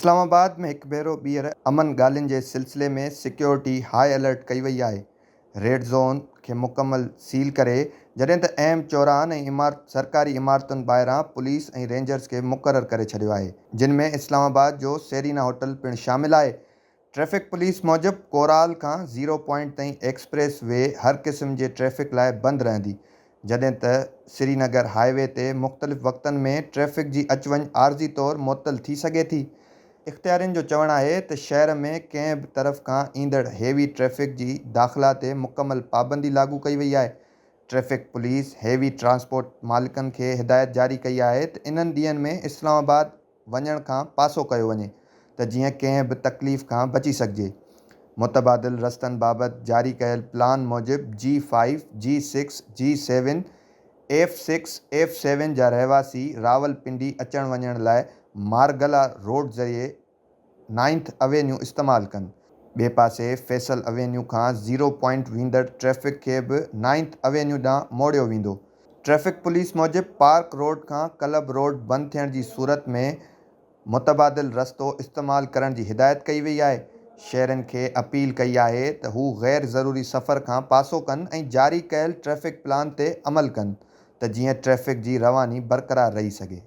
اسلام آباد ۾ هڪ ڀيرو ٻيهر امن ڳالهين جي سلسلي ۾ سيڪيورٽي هاء الرٽ ڪئي وئي آهي، ريڊ زون کي مڪمل سيل ڪري جڏهن ته اهم چوراهن ۽ سرڪاري عمارتن ٻاهران پوليس ۽ رينجرز کي مقرر ڪري ڇڏيو آهي، جن ۾ اسلام آباد جو سيرينا هوٽل پڻ شامل آهي. ٽريفڪ پوليس موجب ڪورال کان زيرو پوائنٽ تائين ايڪسپريس وي هر قسم جي ٽريفڪ لاء بند رهندي، جڏهن ته سرينگر هاء وي تي مختلف وقتن ۾ ٽريفڪ جي اچ وڃ عارضي طور معطل ٿي سگهي ٿي. اختيارين جو چوڻ آهي ته شهر ۾ ڪنهن به طرف کان ايندڙ هيوي ٽريفڪ جي داخلا تي مڪمل پابندي لاڳو ڪئي وئي آهي. ٽريفڪ پوليس هيوي ٽرانسپورٽ مالڪن کي هدايت جاري ڪئي آهي ته انهن ڏينهن ۾ اسلام آباد وڃڻ کان پاسو ڪيو وڃي ته جيئن ڪنهن به تڪليف کان بچي سگهجي. متبادل رستن بابت جاري ڪيل پلان موجب G five, G six, G seven, F six, F seven جا رهواسي راولپنڊي اچڻ وڃڻ لاء مارگلا روڊ ذريعي نائنٿ اوينيو استعمال ڪن. ٻئي پاسي فيصل اوينيو کان زيرو پوائنٽ ويندڙ ٽريفڪ کي به نائنٿ اوينيو ڏانهن موڙيو ويندو. ٽريفڪ پوليس موجب پارڪ روڊ کان ڪلب روڊ بند ٿيڻ جي صورت ۾ متبادل رستو استعمال ڪرڻ جي هدايت ڪئي وئي آهي. شهرين کي اپيل ڪئي آهي ته هو غير ضروري سفر کان پاسو ڪن ۽ جاري ڪيل ٽريفڪ پلان تي عمل ڪن ته جيئن ٽريفڪ جي رواني برقرار رهي سگهي.